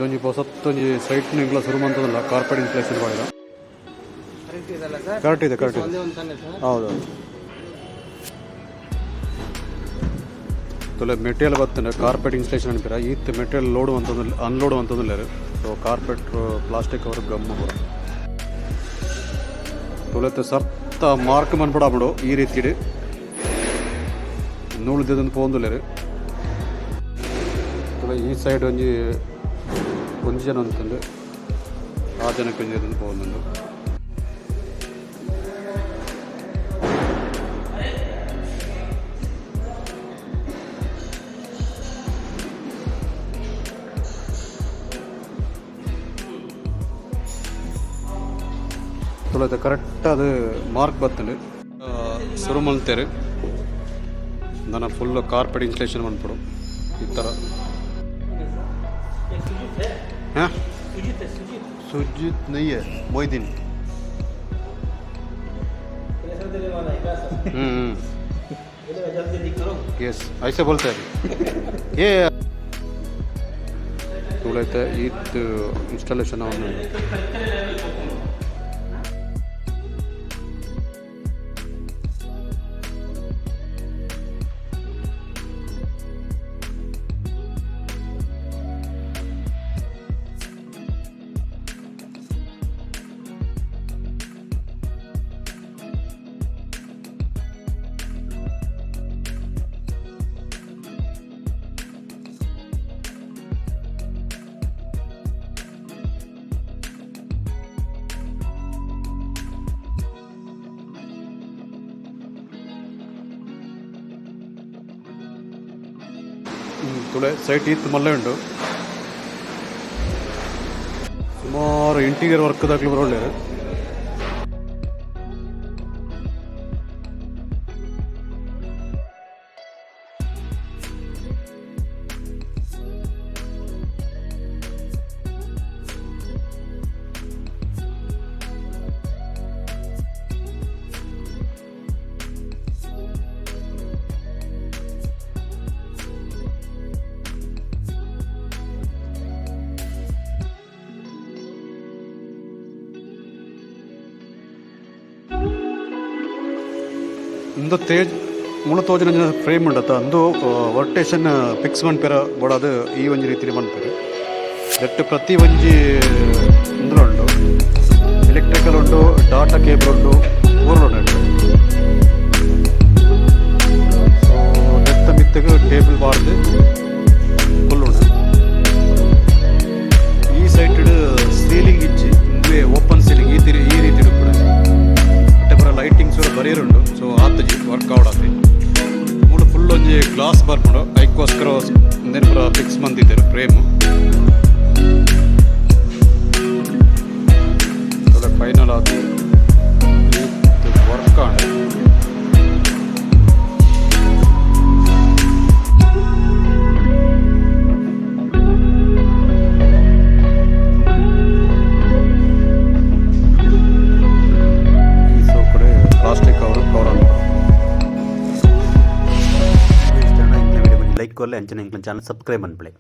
ಒಂಜಿ ಪೊಸತ್ತೊಂಜಿ ಸೈಟ್ ನಿಂಗ್ಲ ಸುರು ಮಂತದಲ್ಲ carpet installation ಪಾಡಿದ. Correct ಇದಲ್ಲ ಸರ್? ಕರೆಕ್ಟ್ ಇದೆ, ಕರೆಕ್ಟ್ ಇದೆ. ಒಂದೇ ಒಂದು ತಾನೆ ಸರ್? ಹೌದೌದು. ತೊಲೆ ಮೆಟೀರಿಯಲ್ ಬರ್ತದೆ, ಕಾರ್ಪೆಟ್ ಇನ್ಸ್ಟಾಲೇಷನ್ ಅನ್ಪಿರ. ಈತ್ ಮೆಟೀರಿಯಲ್ ಲೋಡ್ ಅಂತಂದು ಅನ್ಲೋಡ್ ಅಂತಂದಿಲ್ಲ. So carpet, plastic cover, gum ಪೂರ. ತುಲೆತ್ ಸರ್ತ ಮಾರ್ಕ್ ಮನ್ಪಡಾಬಿಡು. ಈ ರೀತಿ ನೂಲು ಪೋಂದುಲ್ಲೆರ್. ತುಲೆ ಈ ಸೈಡ್ ಒಂಜಿ ಒಂಜಿ ಜನ ಅಂತಂದು, ಆ ಜನಕ್ಕೆ ಒಂಜಿ ಪೋವೊಂದುಂಡು. ತುಳತೆ ಕರೆಕ್ಟ್ ಅದು ಮಾರ್ಕ್ ಬತ್ತಂಡು. ಶುರು ಮಲ್ತೇರು. ನನ್ನ ಫುಲ್ ಕಾರ್ಪೆಟ್ ಇನ್ಸ್ಟಾಲೇಷನ್ ಮನ್ಪೊಡು ಈ ಥರ. ಹಾಂ, ಸುಜಿತ್ नहीं है, मोहिदीन. हम्म, यस, ऐसे बोलते हैं ये. ತುಳೈತೆ ಈತ್ ಇನ್ಸ್ಟಾಲೇಷನ್ ಅವನು. ತುಳೆ ಸೈಟ್ ಇತ್ತು ಮಲ್ಲೆ ಉಂಡು. ಸುಮಾರು ಇಂಟೀರಿಯರ್ ವರ್ಕ್ ದಾಕ್ಲು ಬರೋಳ್ಲೇರು. ಇಂದು ತೇಜ್ ಮುಳು ತೋಜಿನ ಫ್ರೇಮ್ ಉಂಡತ್ತ. ಅಂದು ವರ್ಟೇಷನ್ ಫಿಕ್ಸ್ ಮನ್ಪೆರ ಬೋಡಾದ್ ಈ ಒಂಜಿ ರೀತಿಲಿ ಮನ್ಪೆರ್. ನೆಟ್ ಪ್ರತಿ ಒಂಜಿ ಇಂದುಲ ಉಂಡು, ಎಲೆಕ್ಟ್ರಿಕಲ್ ಉಂಡು, ಡಾಟಾ ಕೇಬಲ್ ಉಂಡು, ಪೂರ ಉಂಡು. ಸೊ ನೆತ್ತ ಮಿತ್ತಗ್ ಟೇಬಲ್ ಪಾಡ್ದು ಫುಲ್ ಉಂಡು. ಈ ಸೈಟ್ ಸೀಲಿಂಗ್ ಇಜ್ಜಿ, ಇಂದುವೆ ಓಪನ್ ಸೀಲಿಂಗ್ ಈ ರೀತಿ ಉಪ್ಪುಂಡು. ಇತ್ತೆ ಪೂರ ಲೈಟಿಂಗ್ಸ್ ಪೂರ ಬರೀರುಂಡು. ಸೊ ಆತುಜಿ, ವರ್ಕ್ ಔಟ್ ಆತಿ. ಮೂಲು ಫುಲ್ ಒಂಜಿ ಗ್ಲಾಸ್ ಬರ್ಪುಂಡು. ಐಕ್ಕೋಸ್ಕರ ಇಂದೆನ್ ಪೂರ ಫಿಕ್ಸ್ ಮಂತಿತ್ತೆರ್ ಫ್ರೇಮ್. ಫೈನಲ್ ಆದ್ ವರ್ಕ್ ಆಂಡ್. ಈ ಸೊ ಕಡೆ ಪ್ಲಾಸ್ಟಿಕ್ ಕವರ್ ಕವರ್. ಇಷ್ಟ ಲೈಕ್ ಕೊರ್ಲೆ, ಅಂಚನೆ ಎಂಕ್ಲೆನ ಚಾನಲ್ ಸಬ್ಸ್ಕ್ರೈಬ್ ಮನ್ಪುಲೆ.